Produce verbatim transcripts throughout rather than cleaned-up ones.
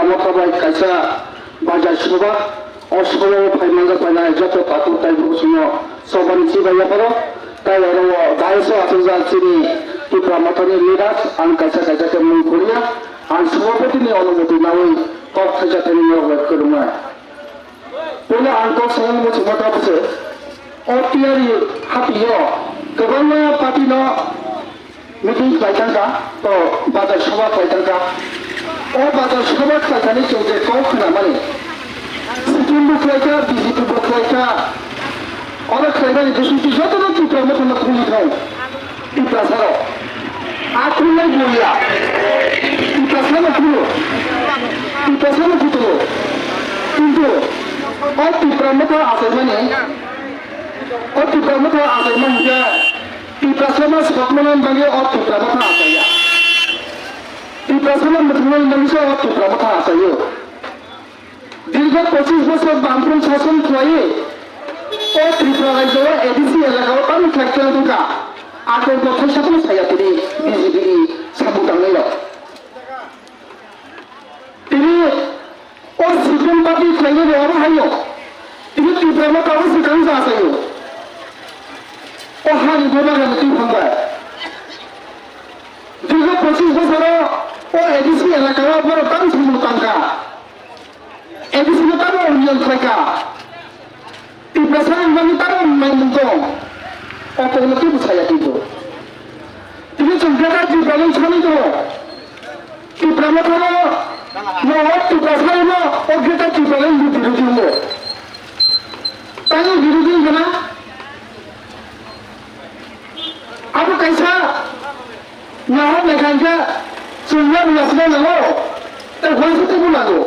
Motha bai kaisa bazar soba, o soba o phai manjak painai joto takhuk taibo chwngno sobani chibai yapharo. Tai oro o daiso achukjak chini Tipra Mothani leaders ang kaisa kaisa khe mung khoriya, ang sobapoti ni onumoti nawi kok thaisa thani nok bai kwrwngmai. Puila ang kok samung muchungma tabuk se, o tiyari hati o kwbangma party no meeting khlai thangkha, to bazar soba khlai thangkha. O bazar soba khlai thani chwng je kok khna mani, C P M bo khlai kha, B J P bo khlai kha, oro khlai mani bisingtwi jotono Tipra Mothano khulwi thang. Tiprasarok. A khulnai buya. Tiprasano khulo. Tiprasano khutulo. Kintu o Tipra Motha achaimani, o Tipra Motha achaimani khe Tiprasano sokmani bagwi o Tipra Motha achaiya. Tiprasano mwthangmani bagwi se o Tipra Motha achaio. Dirgho pochis bosor Bamfront sason khlaiwi o Tripura rajyo o A D C elaka o tamni khlai khe wngkha. Akorbo thaisa phano saya tini B J P ni samung tangnai rok. Tini o C P M party khlainai bo abo haino. Tini Tripura no tabuk se kang sa sayo. O hani bo bagani twi phangbai. Dirgho pochis bosor o A D C elaka o borok tamni samung tangkha. A D C no tamo union khlaikha. Tiprasa ni bagwi tamo naimung tong. O tongno teibo saya teibo. Tini chwng Greater Tipraland sanwi tongo. Tipra Mothano no o Tiprasa no o Greater Tipraland ni birodhi wngo. Tamo birodhi wngkha na? Abo kaisa nahar naikha hwnkhe chwng yabu yasna nango, tei uansukhubo nango.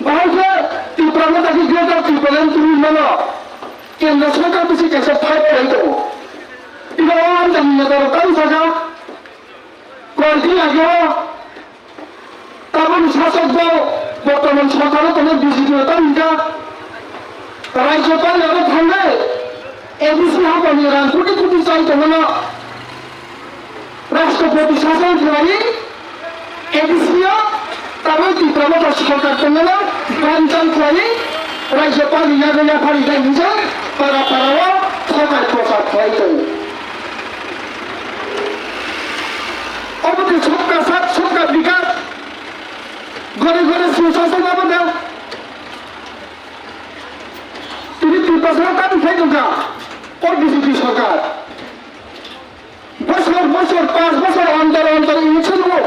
Bahai khe Tipra Motha khe Greater Tipraland tubui mano, Kendra Sorkar bisi kaisa fight khlai tongo. Ino o amchaini neta rok tamo sakha, koyekdin age o Tabukni sasok dol, bortoman sorkaro tongnai B J P o tamo hwnkha, Rajyapal abo thangwi A D C haphangni rang koti koti chai tongmano Rashtrapati sason khlaiwi A D C o tabuk Tipra Motha sorkar tongmano banchang khlaiwi Rajyapalni yago yaphari dai hwnjak para para o thokar prochar khlai tongo. Obo khe sabka saath, sabka bikas. Gore gore susasana bana. Tini Tiprasa tamo khai tongkha, o B J P sorkar. Bosor bosor, panch bosor ontor ontor election o.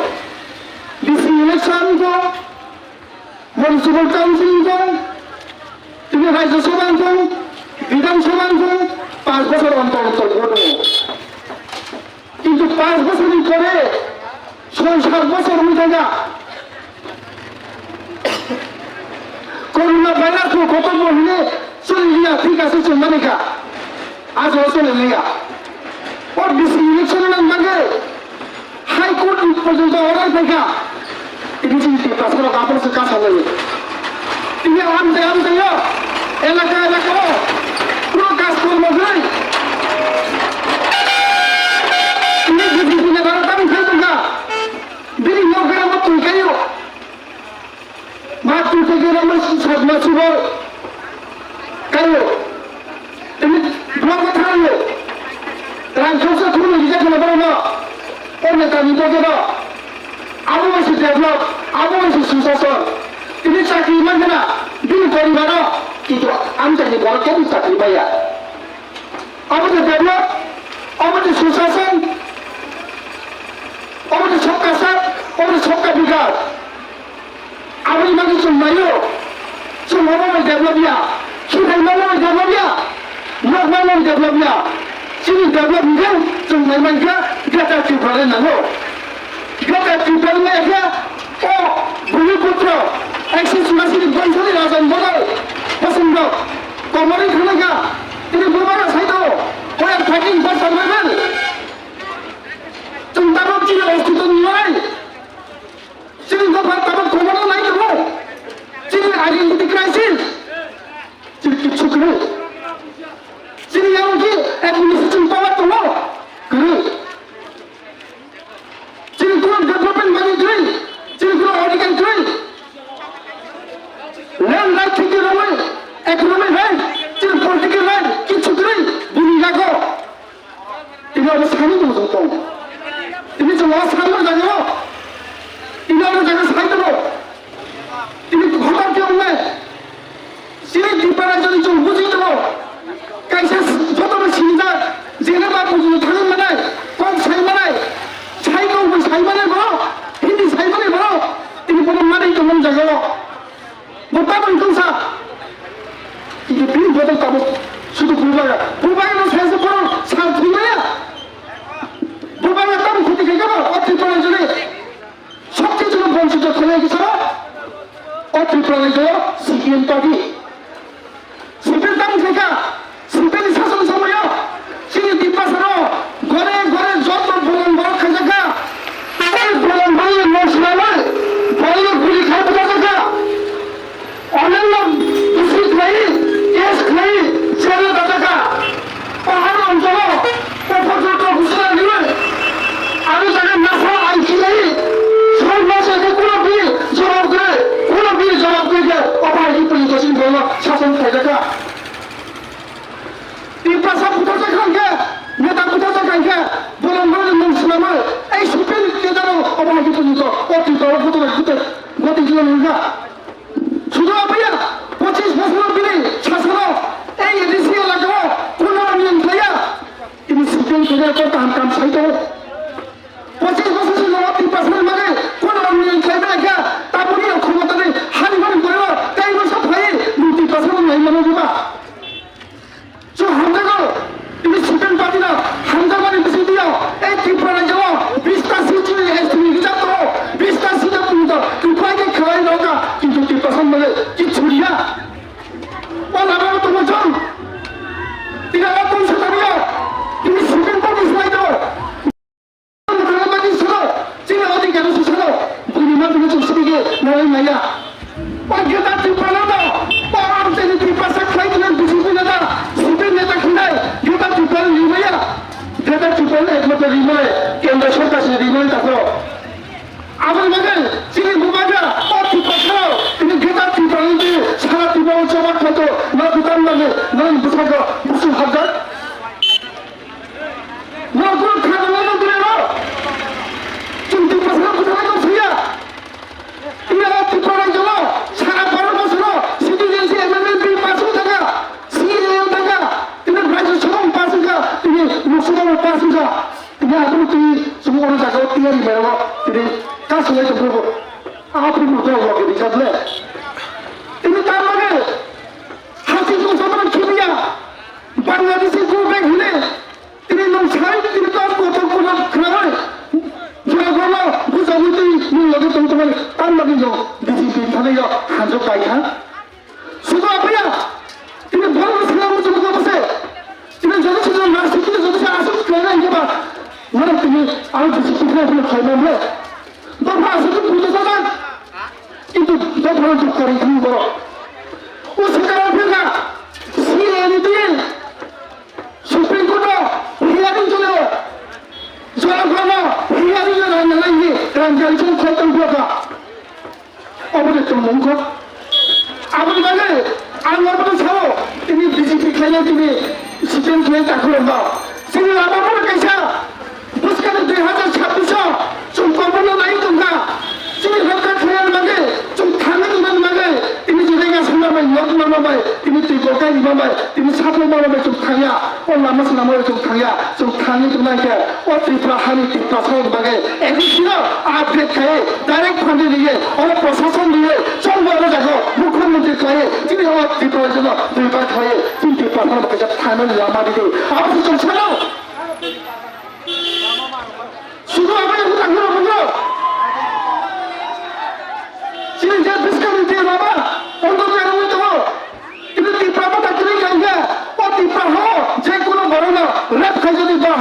D C election ko, Municipal Council ko, tini Rajya Sabha ko, Bidhan Sabha ko, panch bosor ontor ontor vote o. Kintu panch bosorni pore, soi sat bosor wngwi thangkha. Corona virus no kotor bo hwnwi choli liya, thik ase chwng mani kha. Ajo choli liya. O D C election ni bagwi High Court ni porjonto order phaikha. Tini chini Tiprasa rok aphuru se kasa laio. Tini amchai amchai o elaka elaka o puro kaj kormo kwrwi. Tini B J P ni borok tamo khai tongkha. Bini nok gra mo twi kaio. Ma twi twi khe rama satma subo kaio. Tini block o thango. Rang khoroksa thumwi rijak kheno borokno. O netani bagwi no. Abo bai se develop, abo bai se susason. Tini chakri man khna, bini poribaro, kintu amchaini borok kebo chakri maya. Abo de develop, abo de susason, abo de sabka saath, abo de sabka bikas. Aboni bagwi chwng naio, chwng omo bai develop ya, khitai mano bai develop ya, nok mano bai develop ya. Chini develop hwnkhe chwng nai mankha Greater Tipraland nango. Greater Tipraland wngya khe o Bumiputro, Axis masini boisoni raja ni bodol bosongrok komorwi thanglaikha. Tini buma rok sai tongo, we are fighting for survival. Chwng tabuk chini ostitwni lorai. Chini dopha tabuk khumano nai tongo. Chini identity crisis. Chini kichu kwrwi. Chini yangki administration power tongo. Kwrwi. Chini kuno development manwi kwrwi. Chini kuno Tabuk wngkha sa. Kintu bini bodol tabuk sudu bubagra. Bubagrano saisa borok sal thwimaya. Bubagra tabuk khoti khaikha ba, o Tripura rajyoni sobse chwng bonchito khlai kisa o Tripura rajyo C P M party. C P M tabuk khaikha. Sitani sason somoyo chini Tiprasano gore gore joto bolong borok khaijakha. Tei bolong borokni mosla bai borokno guli khai bwchajakha. Onekno bisi khlai, case khlai, jelo dajakha. Pahar onjolo, kopor joto gusla riwi. Aro jaga nasa aiki lai. Soi mas age kuno bini jawab gre, kuno bini jawab gre ge, obo hai puli kochini bolong sason khaijakha. Tiprasa buthar jakha hwnkhe, neta buthar jakha hwnkhe, bolong borokni mung swnamwi, ei sipil neta rok obo hai khe tongwi kok, o Tripura o buthar buthar goti khe wngkha. Sudu abaya, pochis bosor bini sasano, ei A D C elaka o, kuno union khlaiya, tini sipil khe kok kaham kaham sai tongo. Pochis bosor sini o Tiprasa ni bagwi kuno union khlai bai kha, taboni o khomotani hani hani borok, tei masa phai, nung Tiprasa no nai mano diba? Chwng hamjago, tini Supreme Party no hamjakmani bisingtwi o, ei Tripura rajyo o bista seat chini S T ni rijak tongo, bista seat o tini to Tripura khe khlai rwkha, kintu Tiprasa male kichhu riya. O lama o tongo chwng. Tini o tong sa tani o, tini Supreme Party slai tongo. Chini adhikar se salo, buini ma tini chwng sibigi nalai maya. O Greater Tipraland o, o ang chini Tiprasa khlai tini B J P neta, C P M neta khinai, Greater Tipraland rimaya. Greater Tipraland ekmatro rimai, kendra sorkar se rimai takro. Aboni bagwi chini bubagra, o Tiprasa, tini Greater Tipraland tini sara Tipraland choba khlaito, na butan bagwi, na bwsakgo, bwswk hapjak. Norok kha nang nang dure ro. Chwng Tiprasa no bwtharnai tong phiya. Ina o Tripura rajyo o sara baro bosoro citizenship amendment bill pass wng thangkha, C A A wng thangkha, tini Rajya Sabha bo pass wngkha, tini Lok Sabha bo pass wngkha. Tini aboni twi chwng oro jaga o tiyari mairango tini kasulai tongphuru bo. Aphuru bo tong bo rijak le. Tini tamani haching tongsa mano khibiya. Bangladeshi go back hine. Tini nwng sai tini tam kotor kotor khwnawi. Jora bono bujagwi twi nwng logi tong tongmani tam bagwi nwng B J P thani yo hanjok kai kha. Sudo aphaya. Tini borok no swnam muchung ko bose. Tini jodi se nwng nasi tini jodi se asuk khlai nai ba. Nwng tini ang B J P thani khlai nai le. Dopha asuk tini puja sajak. Kintu dopha no duk kari thang borok. O swkang phirkha. C A ni twi. Supreme Court o hearing chole o. Jora bono hearing o rang nalai ni rang jani song khoi tong phirkha. Obo de tongmung kho. Aboni bagwi ang obo de sao tini B J P khlainai tini C P M khlai takhuk rok no. Chini lama bo kaisa bwskang dui hazar chabbish o chwng koborno nai tongkha. Chini rokha khlaina bagwi chwng thangwi tongna bagwi tini jodi ga sangma bai nok mano bai tini twi bo kai rima bai tini saphang mano bai chwng thangya. O lama se lama rok chwng thangya, chwng thangwi tongnai khe o Tripura hani Tiprasa rok bagwi A D C no upgrade khai direct funding riye, oro prosason riye, chwng bo oro jago mukhyamantri khlaiwi chini o Tripura rajyono duibar khlaiwi chini Tiprasa rok kaisa thangnani lama ridi. Abo se chwng sano. Sudu abo yang hutang hura bungro. Chini je bwskangni je lama, ondo jarwi tongo. Tini Tipra Motha tini kangkhe, o Tipra ho, je kono borokno rape khaijadi ba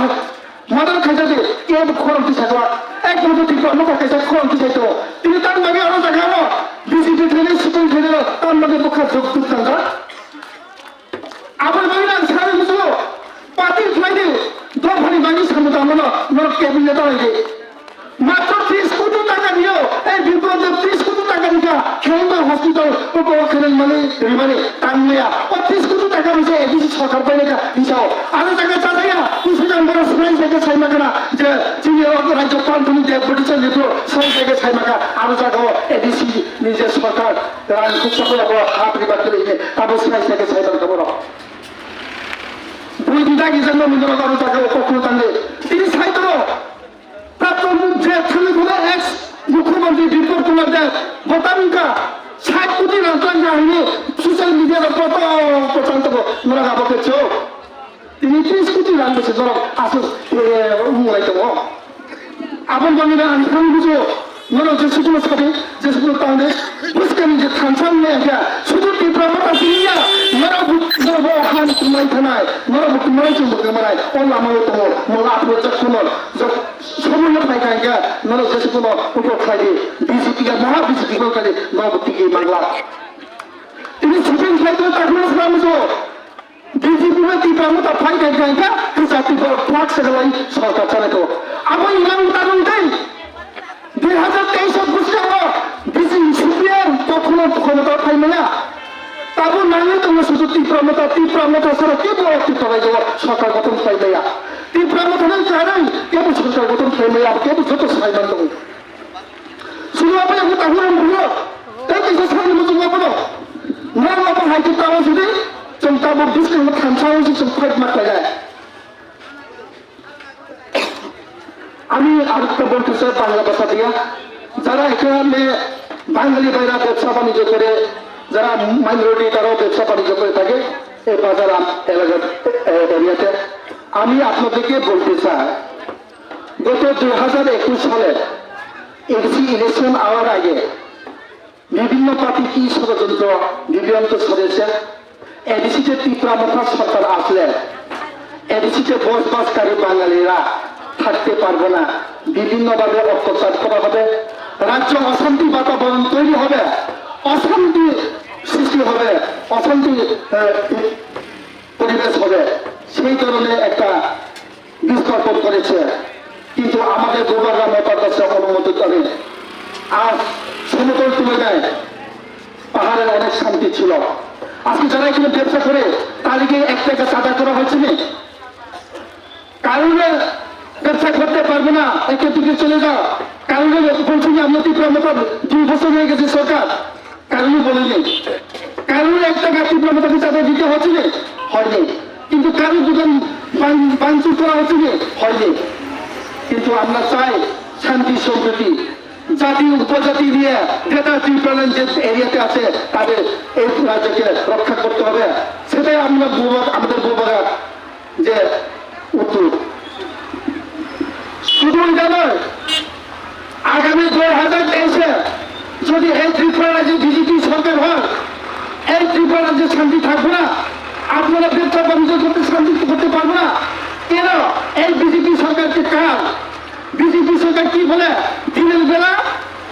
murder khaijadi, kebo khorang tisajak. Ekmatro Tipra Motha kaisa khorang tisai tongo. Tini tamni bagwi aro jaga aro B J P thani, sipung thani, tamni bagwi bwkha jok tuk tangjak. Aboni bagwi ang sanwi muchungo, party khlai di, dophani bagwi samung tangmano norok kebini ta lai di. Matro tris koti taka rio, ei Biplab Deb tris koti taka rikha, Khelengma hospital, o bo Khelengmani rimani tangmaya. O tris koti taka rikha A D C sorkar bai lekha hisao. Aro jaga chajaya, usajang boro swrai jaga saima kana, je chini o rajyo pantuni Deb British ni bro, swrai jaga saima ka, aro jaga o A D C ni je sorkar, rang khuksa ko bo hap riba kele ni, abo swrai jaga saima ka boro. Bui di dagi jangno mundoro aro jaga o kokno tangli. Tini sai toro. Prapto je thangwi khuna ex Mukhyamantri Biplab Kumar Deb, bo tamni wngkha, Sait koti rang twlang ya hwnwi social media rok poto poto wng tongo, norok abo khe chwng. Tini tris koti rang bwswk norok aswk, eh, wng lai tongo. Aboni bagwi no ang thang bujo, norok jesukno sadi, jesukno tangdi, bwskangni je thansa wngya khe, sudu Tipra Motha siniya, norok bo, norok bo han kumai thanai, norok bo kumai chwng bo kumanai, o lama o tongo, mo laphro jak kuno, jak somono phai kha khe, norok jesukno upo khlai di, B J P ga maha B J P ko khlai di, norok bo tigi mangla. Tini sipin khlai tong takhwino swnam jo. B J P bai Tipra Motha phai kha kha kha kwchak Tipra flag sagalai sorkar chanai tongo. Abo imang tangwi tei dui hazar teis o bwskango B J P C P M kokhono khomota phai maya. Tabuk nangwi tongo sudu Tipra Motha, Tipra Motha sara kebo Tipra raijo sorkar gothon khlai maya. Tipra Motha nang karwi kebo sorkar gothon khlai maya, abo kebo joto sai man tongo. Sulu apa yang kita hurang buyo? Tei kaisa sakni muchung apa no? Nang apa hai kita awal sini? Chwng tabuk bwskang thansa wngsi chwng fight mat khlai jai. আমি আরেকটা বলতে চাই বাংলা ভাষা দিয়া, যারা এখানে বাঙালি ভাইরা ব্যবসা বাণিজ্য করে, যারা মাইনরিটি তারাও ব্যবসা বাণিজ্য করে থাকে এই বাজার আম-, এলাকার, এ-, এরিয়াতে। আমি আপনাদেরকে বলতে চাই, গত দুই হাজার একুশ সালে এডিসি ইলেকশন হওয়ার আগে বিভিন্ন পার্টি কি ষড়যন্ত্র, বিভিন্ন ষড়যন্ত্র, এডিসিতে ত্রিপুরা মথা সরকার আসলে এডিসিতে বসবাসকারী বাঙালিরা থাকতে পারবো না, বিভিন্নভাবে অত্যাচার করা হবে, রাজ্য অশান্তি বাতাবরণ তৈরি হবে, অশান্তি সৃষ্টি হবে, অশান্তি, আহ, পরিবেশ হবে, সেই ধরনের একটা বিস্তার করেছে। কিন্তু আমাদের বুবাররা মতার কাছে অনুমোদিত নেই। আজ সমতল তুলনায় পাহাড়ের অনেক শান্তি ছিল। আজকে যারা এখানে ব্যবসা করে, তাদেরকে এক টাকা চাঁদা করা হয়েছে নি? কারণে ব্যবসা করতে পারবো না, এখান থেকে চলে যাও। কারণে বলছে যে আমরা ত্রিপুরা মতো দুই বছর হয়ে গেছে সরকার, কারণে বলেনি। কারণে এক টাকা ত্রিপুরা মতো চাঁদা দিতে হচ্ছে না, হয়নি। কিন্তু কারোর দোকান ভাঙ-, ভাঙচুর করা হচ্ছে না, হয়নি। কিন্তু আমরা চাই শান্তি সম্প্রীতি, জাতি উপজাতি নিয়ে গ্রেটার ত্রিপুরাল্যান্ড যে এরিয়াতে আছে, তাদের এই রাজ্যকে রক্ষা করতে হবে। সেটাই আমরা বুবাগ-, আমাদের বুবাগা যে উত্তর। শুধু এটা নয়, আগামী দুই হাজার তেইশে যদি এই ত্রিপুরা রাজ্যে বিজেপি সরকার হয়, এই ত্রিপুরা রাজ্যে শান্তি থাকবে না। আপনারা ব্যবসা বাণিজ্য করতে শান্তি করতে পারবো না। কেন? এই বিজেপি সরকারকে কার? বিজেপি সরকার কি বলে? দিনের বেলা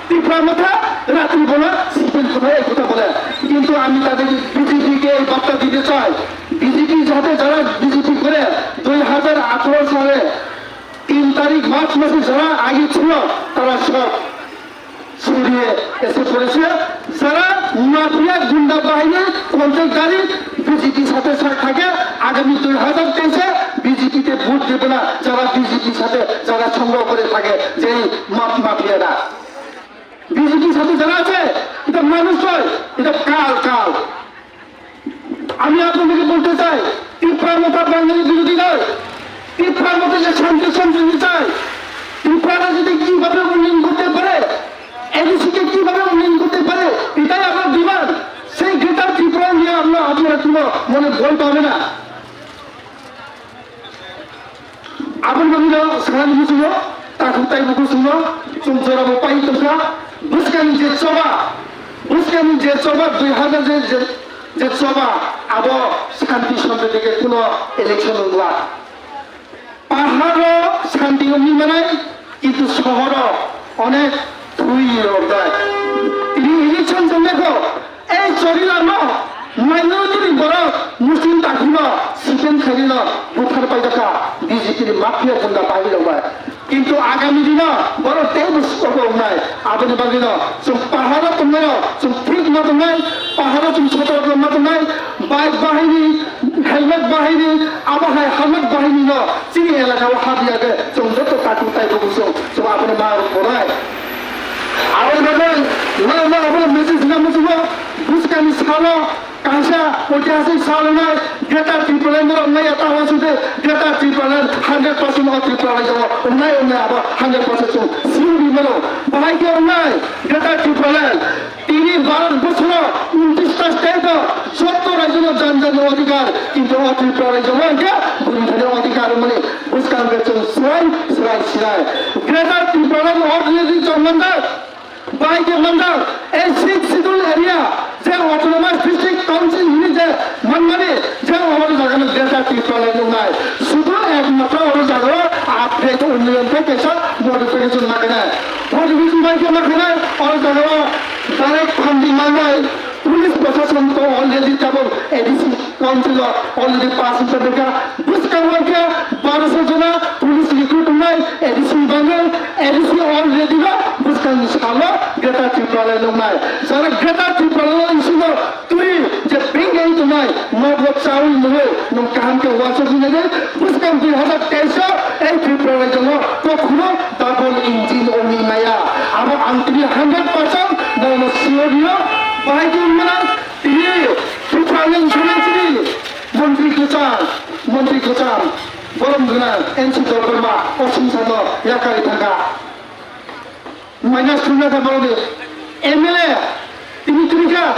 ত্রিপুরা মথা, রাত্রি বেলা সিপিএম কোথায়, এই কথা বলে। কিন্তু আমি তাদের বিজেপিকে এই বার্তা দিতে চাই, বিজেপি যাতে, যারা বিজেপি করে দুই হাজার আঠারো সালে তিন তারিখ মার্চ মাসে যারা আগে ছিল, তারা সব সরিয়ে এসে পড়েছে। যারা মাফিয়া গুন্ডা বাহিনী, কন্ট্রাক্টদারি বিজেপির সাথে সা-, থাকে, আগামী দুই হাজার তেইশে বিজেপিতে ভোট দেবে না। যারা বিজেপির সাথে যারা সংগ্রহ করে থাকে, যেই মা-, মাফিয়ারা বিজেপির সাথে যারা আছে, এটা মানুষ নয়, এটা কাল, কাল। আমি আপনাদেরকে বলতে চাই, ত্রিপুরা মথা বাঙালি বিরোধী নয়। ত্রিপুরা মথা যে শান্তি সম্প্রীতি চায়, ত্রিপুরা রাজ্যকে কিভাবে উন্নয়ন করতে পারে, এডিসি কে কিভাবে উন্নয়ন করতে পারে, এটাই আমার ডিমান্ড। সেই গ্রেটার ত্রিপুরা নিয়ে আমরা, আপনারা কোনো মনে ভয় পাবে না। Aboni bagwino sanani muchungo, takhuk taibo kuchungo, chwng jorabo pai tongkha, bwskangni je choba, bwskangni je choba dui hazar je, je, je choba, abo shanti sompriti khe kuno election wngla. Paharo shanti wngwi manai, kintu sohoro onek thui rok dai. Tini election chongnai kho, Ei chorilarno, minority ni borok, Muslim takhukno, sipen khairino, buthar paidakha, B J P ni mafia gunda bahirok bai. Kintu agami dino, borok teibo suko wngnai, aboni bagwino, chwng paharo tongnaino, chwng thik ma tongnai, paharo chwng sotorok ma tongnai, bike bahini, helmet bahini, abo hai helmet bahinino, chini elaka o habiya khe, chwng joto takhuk taibo chwng, chwng aboni ma rok bonai. Aboni bagwi, no, no, abono message na muchungo, Buskani salo kaisa oitihasik sal wngnai, Greater Tipraland borok wngnai ya, tamo sudi Greater Tipraland hundred percent o Tripura rajyo wngnai, wngnai abo hundred percent chwng siyungni Bahai khe wngnai Greater Tipraland. Tini Bharat borsoro untris ta state o jotto rajyo no jan jan ni odhikar, kintu o Tripura rajyo o hwnkhe bwrwi ni odhikar mani bwskang khe chwng swrai swrai sinai. Greater Tipraland already chwng manjak, bahai khe manjak, ei sixth schedule area je autonomous district council hini je manmani je oro jaga no Greater Tipraland wngnai. Sudu ekmatro oro jaga o upgrade unnayan tei kaisa modification laganai. Modification bai khe laganai oro jaga o direct funding mangnai. Police proshashan to already tabuk A D C council o already pass wngkha. Bwskango khe barosho jona police recruit wngnai A D C ni bagwi. A D C already no bwskangni salo Greater Tipraland wngnai. Jara Greater Tipraland issue no twi je bengwi tongnai, nobo chawi nungwi nwng kaham khe uansukwi nai di. Bwskang dui hazar teis o ei Tripura rajyo no kokhuno double engine wngwi maya. Abo ang tini hundred percent nono sure rio. Bahai khe wngmano tini Tripura ni insurance ni montri kwchang, montri kwchang, borom gwnang N C Debbarma o sumsano yakarwi thangkha. Minus three na tamo ni M L A tini tini kha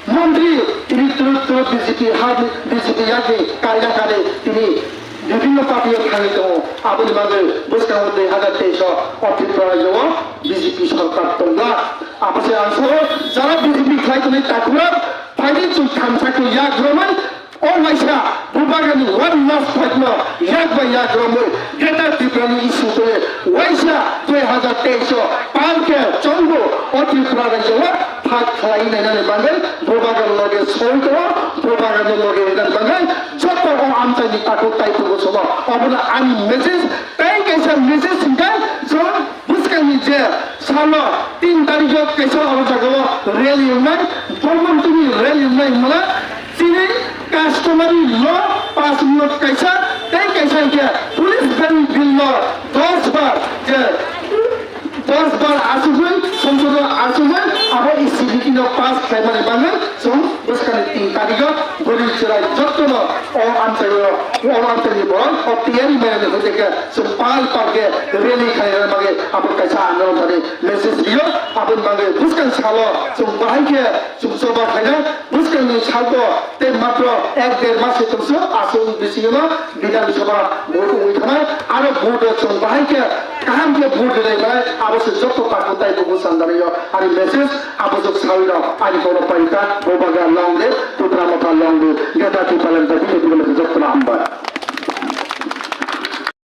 montri tini tulu tulu B J P ha B J P yaki kari na kari tini bibhinno party o thangwi tongo. Aboni bagwi bwskango dui hazar teis o o Tripura rajyo o B J P sorkar tongla. Abo se ang sao jara B J P khlai tongnai takhurok phaidi chwng thansa khe yak romwi O waisa Bubagrani one last fight no yak bai yak romwi Greater Tripura ni issue twi waisa dui hazar teis o palke chongbo o Tripura rajyo o fight khlai nainani bagwi Bubagra loge soi tongo, Bubagra loge rinani bagwi joto o amchaini takhuk tai tongo sobo. Obono ani message tei kaisa message hwnkhe chwng bwskangni je salo tin tarikh o kaisa oro jagao rally wngnai, Bhagwantini rally wngnai hwnmano chini customary law pass wngno kaisa tei kaisa hwnkhe police ban bill no dos bar je dos bar achugwi, songsodo achugwi abo E C B T no pass khlaimani bagwi chwng bwskangni tin tarikh o bwrwi chwrai jottono o amchaio, o amchaini borok o tiyari mairani hoite khe chwng pal pal khe rally khlaina bagwi abo kaisa andolon thani message rio. Aboni bagwi bwskang salo chwng bahai khe chwng choba khaina, bwskangni salko tei matro ek der mas se tongso aswk bisingo Bidhan Sabha vote wngwi thanai, aro vote o chwng bahai khe kaham khe vote rinai bai abo se joto takhuk tai bubu sandario ani message abo jok sawi rok ani kono paita Bubagra long live, Tipra Motha long live, Greater Tipraland jati jati jok hambai.